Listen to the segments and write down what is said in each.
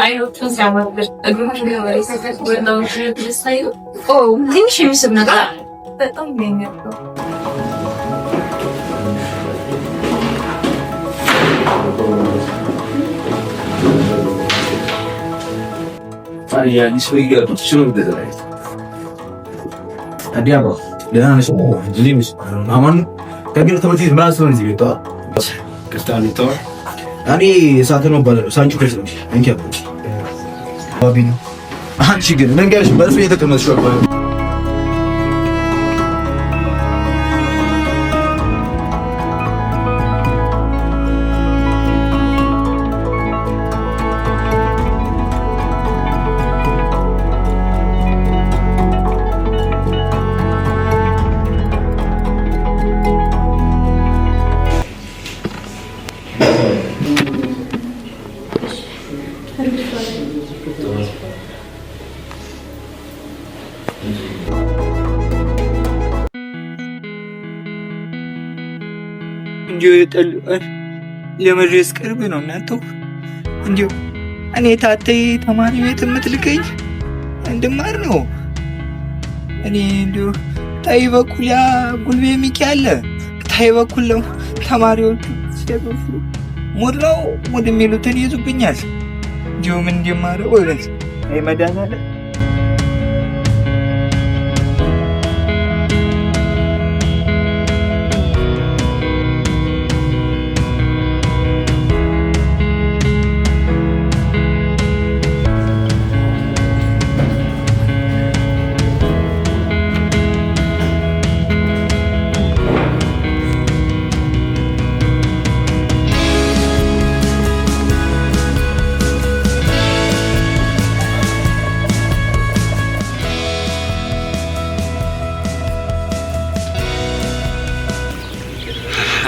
አይኖቹን ሲያማምር ትንሽ የሚስብ ነገር በጣም ነው። እኔ እሳት ነው እባላለሁ። ሳንቹ ከርስ ነው። አንቺ ግን ልንገርሽ በእሱ እየተቀመጥሽ እንዲሁ ለመድረስ ቅርብ ነው። እናንተው እንዲሁ እኔ ታተይ ተማሪ ቤት የምትልከኝ እንድማር ነው። እኔ እንዲሁ ታይ በኩል ያ ጉልቤ ሚኪ አለ። ታይ በኩል ነው ተማሪዎቹ ሲያገፉ ሙድ ነው ሙድ የሚሉትን ይዙብኛል። እንዲሁ ምን እንደማደርግ ወይ አይ መድኃኒዓለም።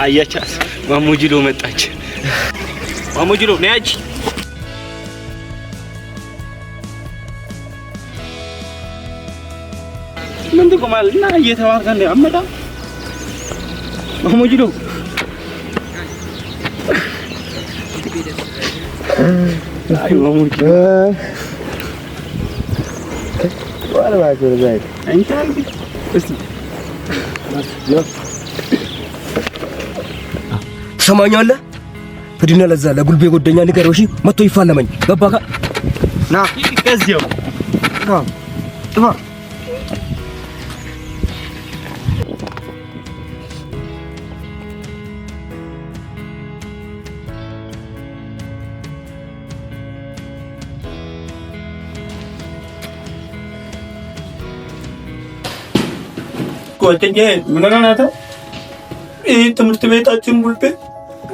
አያቻት ማሞጅሎ መጣች። ማሞጅሎ ነይ አንቺ። ምን ትቆማለህ? እና እየተባርከ እንደ አመጣ ማሞጅሎ። አይ ማሞጅሎ ትሰማኛለህ? ሂድና ለዛ ለጉልቤ ጎደኛ ንገረው። እሺ መጥቶ ይፋለመኝ። ገባህ? ና ከዚያው ና ጥፋ። ጓደኛዬ ምን ሆነህ ነው አንተ? ይህ ትምህርት ቤታችን ጉልቤ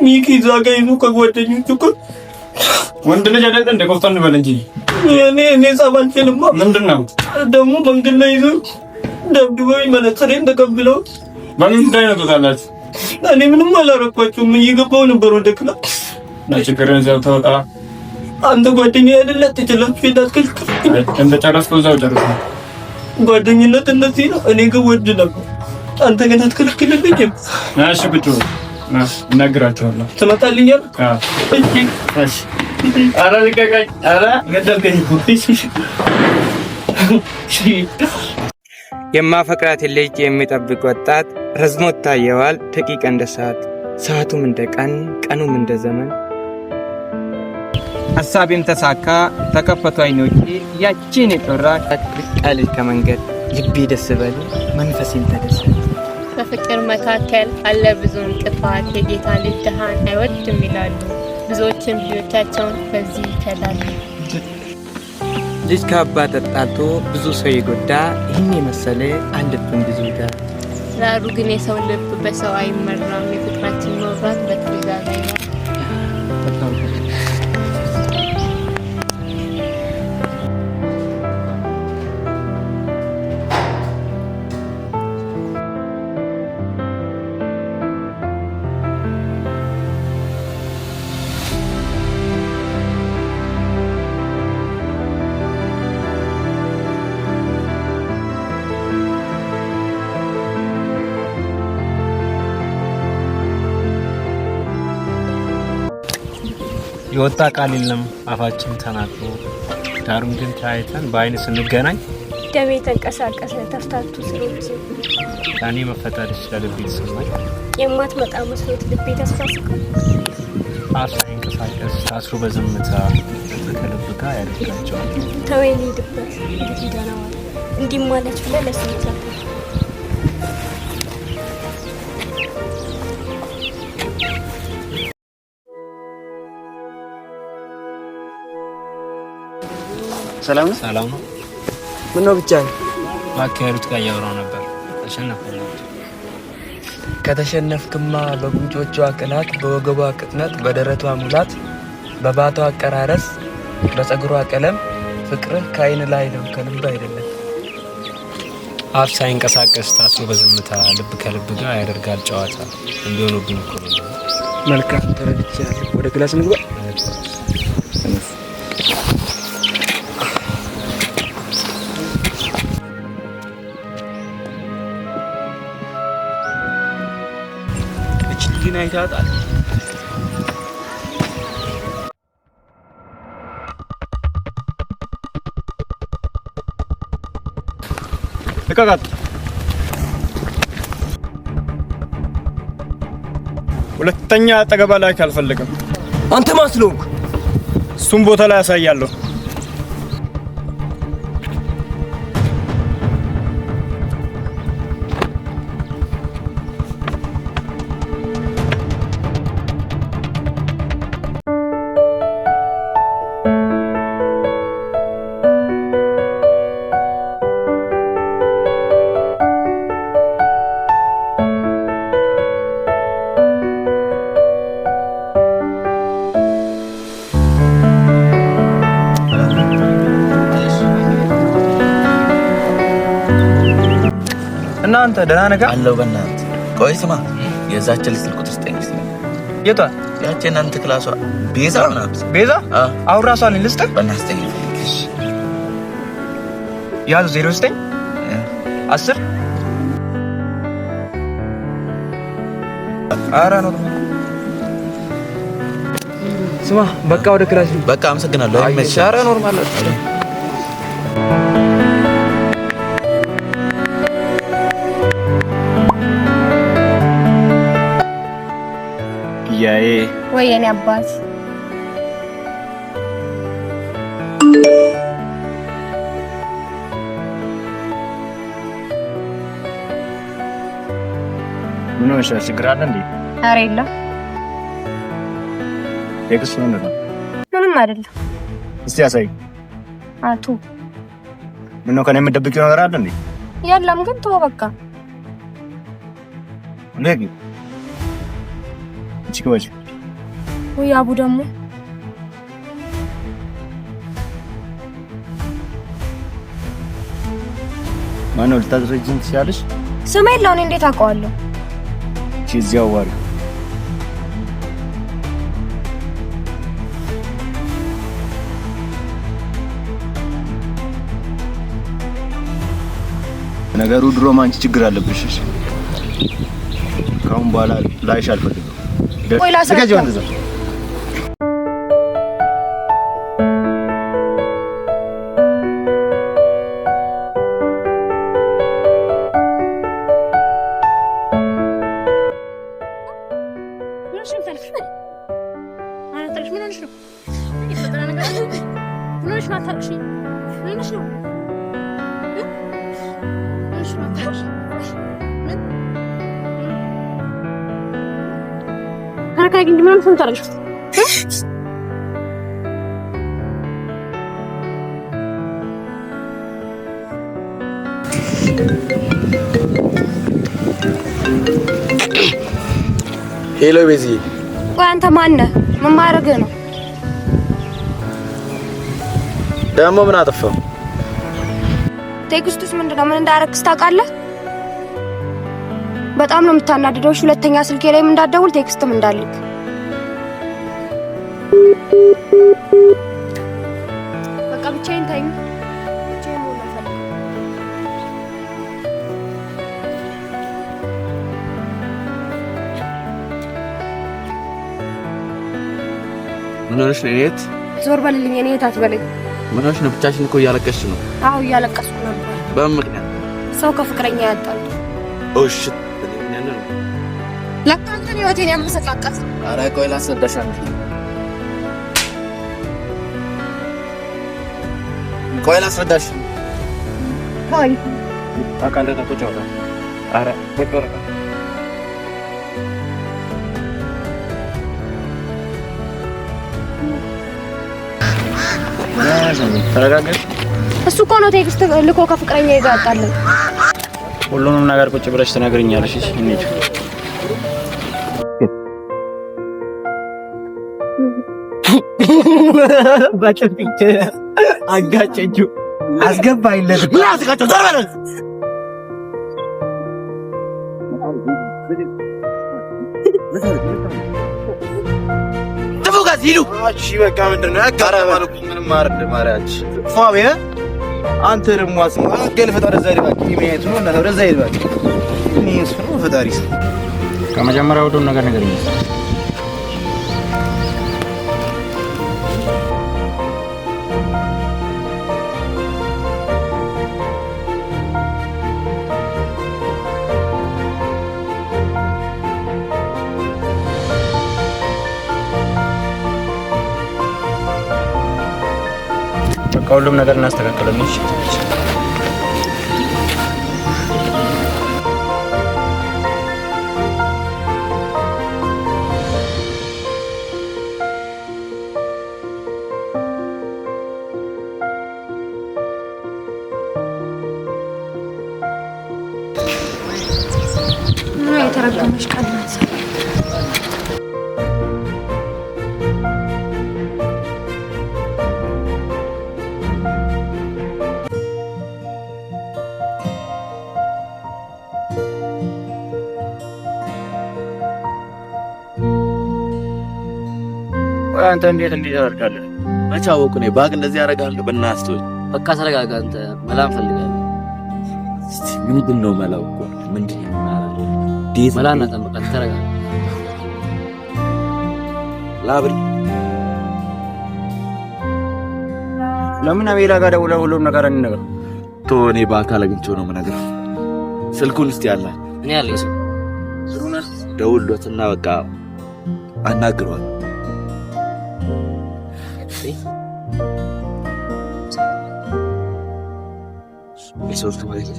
ሚኪ እዛ ጋ ይዞ ከጓደኞቹ ጋር። ወንድ ልጅ አይደል እንደ ቆፍጠን በል እንጂ። እኔ ጸብ አልችልማ። ምንድን ነው? ደግሞ መንገድ ላይ ይዞ ደብድበውኝ መነጽሬን ተቀብለው። በምን ጉዳይ ነው ትወጣላችሁ? እኔ ምንም አላረኳቸውም። እየገባሁ ነበር ወደ class። እና ችግርህን እዛው ተወጣ። አንተ ጓደኛዬ አይደለ? ትችላለህ እንዳትከልክል። እንደጨረስከው እዛው ጨርሰው። ጓደኝነት እንደዚህ ነው። እኔ ግን ወድ ነበር፣ አንተ ግን አትከልክልልኝም። እሺ ቁጭ በል። እናግራቸዋለሁ። ትመጣልኛለህ? እሺ። ኧረ ልቀቀኝ! ኧረ ገደልከኝ እኮ። የማፈቅራት ልጅ የሚጠብቅ ወጣት ረዝሞ ይታየዋል ደቂቃ እንደ ሰዓት፣ ሰዓቱም እንደ ቀን፣ ቀኑም እንደ ዘመን። ሀሳቤም ተሳካ፣ ተከፈቱ አይኖቼ፣ ያቺን የጦራ ብቅ አለች ከመንገድ። ልቤ ደስ በሉ መንፈሴም ተደሰተ። በፍቅር መካከል አለ ብዙ እንቅፋት። የጌታ ልጅ ድሃን አይወድም ይላሉ። ብዙዎችም ልጆቻቸውን በዚህ ይከዳሉ። ልጅ ከአባት ተጣልቶ ብዙ ሰው የጎዳ ይህን የመሰለ አለብን ብዙ ዕዳ። ዳሩ ግን የሰው ልብ በሰው አይመራም። የፍቅራችን መብራት በትእዛዝ አይበራም። የወጣ ቃል የለም አፋችን ተናግሮ፣ ዳሩን ግን ተያይተን በአይን ስንገናኝ ደሜ ተንቀሳቀሰ፣ ተፍታቱ ስሮች። ለእኔ መፈጠርሽ ለልቤ ተሰማኝ። የማትመጣ መስሎት ልቤ ተስፋ ስቆ አፍ ሳይንቀሳቀስ ታስሮ በዝምታ ልብ ከልብ ጋር ያደርጋቸዋል። ተወኝ ልሂድበት፣ እንግዲህ ደህና ዋል። እንዲህ ማለች ብለህ ለሰዎች አታ ሰላም ነው። ሰላም ነው። ምነው ብቻህን? እባክህ ያሉት ጋር እያወራሁ ነበር። ተሸነፈ። ከተሸነፍክማ በጉንጮቿ ቅላት፣ በወገቧ ቅጥነት፣ በደረቷ ሙላት፣ በባቷ አቀራረስ፣ በፀጉሯ ቀለም ፍቅርህ ከአይን ላይ ነው ከልብ አይደለም። አፍ ሳይንቀሳቀስ ታስሮ በዝምታ ልብ ከልብ ጋር ያደርጋል ጨዋታ። እንዲሆኑብን እኮ ነው። መልካም ተረድቻለሁ። ወደ class እንግባ። እች ልጅን አይታታል? ልቀቃት። ሁለተኛ አጠገባ ላይ አልፈልግም። አንተ ማን ስለሆንክ? እሱም ቦታ ላይ ያሳያለሁ። እናንተ ደህና ነህ? አለው በእናትህ። ቆይ ስማ፣ የዛች ልጅ ስልክ ቁጥር ስጠኝ እስኪ። የቷ? ያቺ እናንተ ክላሷ ቤዛ ምናምን። ቤዛ? አሁን ራሷ ነኝ ልስጥህ? በእናትህ ስጠኝ። ያዙ 09 10። ኧረ normal። ስማ በቃ ወደ class። በቃ አመሰግናለሁ። አይመችም። ኧረ normal። እያዬ ወይ የኔ አባት። ምን ሆነሻል? ችግር አለ እንዴ? ኧረ የለም። text ምንድን ነው? ምንም አይደለም። እስቲ ያሳይ። አቶ ምነው ከእኔ የምትደብቂው ነገር አለ እንዴ? የለም ግን ተወው በቃ። እንዴ እቺ ክበች። ወይ አቡ ደግሞ። ማነው ልታስረጂኝ ትችላለሽ? ስም የለው፣ እኔ እንዴት አውቀዋለሁ? እቺ እዚያው ዋሪ። ነገሩ ድሮም አንቺ ችግር አለብሽ። እሺ፣ ከአሁን በኋላ ላይሽ አልፈልግም። ቆይ ላስረዳ። ዝጋጅ ወንድ እዛ። ተረጋጊ። እንጂ ምን ሆነሽ ነው የምታለቅሺው? Hello ቤዝዬ። ቆይ አንተ ማን ነህ? ምን ማድረግህ ነው? ደግሞ ምን አጠፋው? Text ኡስ ምንድን ነው? ምን እንዳረግስ ታውቃለህ? በጣም ነው የምታናድደው። እሺ፣ ሁለተኛ ስልኬ ላይም እንዳትደውል text ም እንዳልክ። በቃ ብቻዬን ተኝ። ብቻዬን መሆን አልፈልግም። ምን ሆነሽ ነው? እኔት ዞር በልልኝ። እኔ እህት አትበለኝ። ምን ሆነሽ ነው? ብቻሽን እኮ እያለቀስሽ ነው። አዎ እያለቀስኩ ነበር። በምን ምክንያት? ሰው ከፍቅረኛ ያጣል። Oh shit። ለካ አንተን ህይወቴን ያመሰቃቀል። ኧረ ቆይ ላስረዳሽ። ቆይ ላስረዳሽ። ቆይ ተረጋጋሽ። እሱ እኮ ነው text ልኮ ከፍቅረኛ ጋር ያጣለኝ። ሁሉንም ነገር ቁጭ ብለሽ ትነግሪኛለሽ። እሺ እንሂድ። አጋጨችው። አስገባይለት ምን አስጋጨው? ዞር በል። ጥፉ ከዚህ ሂዱ። እሺ በቃ ምንድን ነው ያጋጠማል እኮ ምንም ማረድ ፏ አንተ ደግሞ ገልፈጥ ወደዛ ሂድ እባክህ። የማየቱ ነው እናትህ ወደዛ ሂድ እባክህ። እኔ እሱ ነው ፈጣሪ ከመጀመሪያው ሁሉን ነገር ንገሪኝ። በቃ ሁሉም ነገር እናስተካክላለን። እሺ ምን የተረገመች ቀን ናት። ቆይ አንተ እንዴት እንዲህ ታደርጋለህ? መቼ አወኩ እኔ ባግ እንደዚህ ያደርጋለሁ? በእናትህ ተወኝ። በቃ ተረጋጋ። አንተ መላ እንፈልጋለን። እስቲ ምንድን ነው መላው? እኮ ምንድን ነው የምናደርገው? እንዴት መላ እናጠምቃለን። ተረጋጋ። ላብሪ ለምን አቤላ ጋር ደውለህ ሁሉም ነገር እንነግረው? ቶ እኔ በአካል አግኝቼው ነው የምነግረው። ስልኩን እስቲ ያለ እኔ ያለኝ ሰው ደውሎትና በቃ አናግረዋል። የሶስቱ ማለት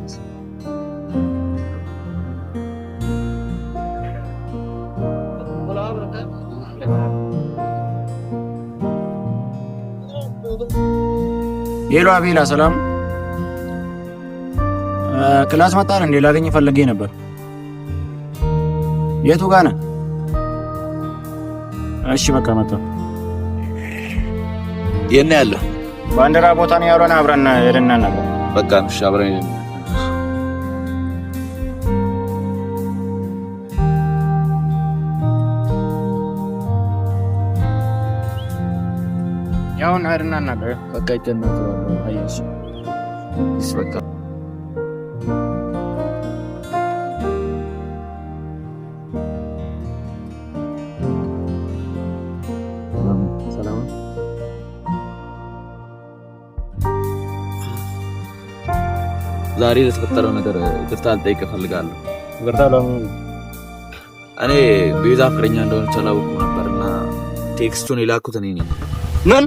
Hello አቤላ፣ ሰላም class መጣን እንዴ? ላገኝ ፈልጌ ነበር። የቱ ጋር ነህ? እሺ በቃ መጣሁ። የት ነው ያለው? ባንዲራ ቦታ ነው ያልሆነ፣ አብረን ሄደን ነበር። በቃ እሺ፣ አብረን ሄደን ያውን ሄደን ነበር። በቃ ይጨናገራል። አየሽ እሺ በቃ ሰላም ዛሬ ለተፈጠረው ነገር ይቅርታ ልጠይቅ እፈልጋለሁ። ይቅርታ ለምን? እኔ ቤዛ ፍቅረኛ እንደሆነች አላወኩም ነበርና text ኡን የላኩት እኔ ነኝ። ምን?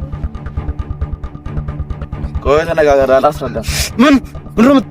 ቆይ ተነጋገር፣ አላስረዳም። ምን? ምንድን ነው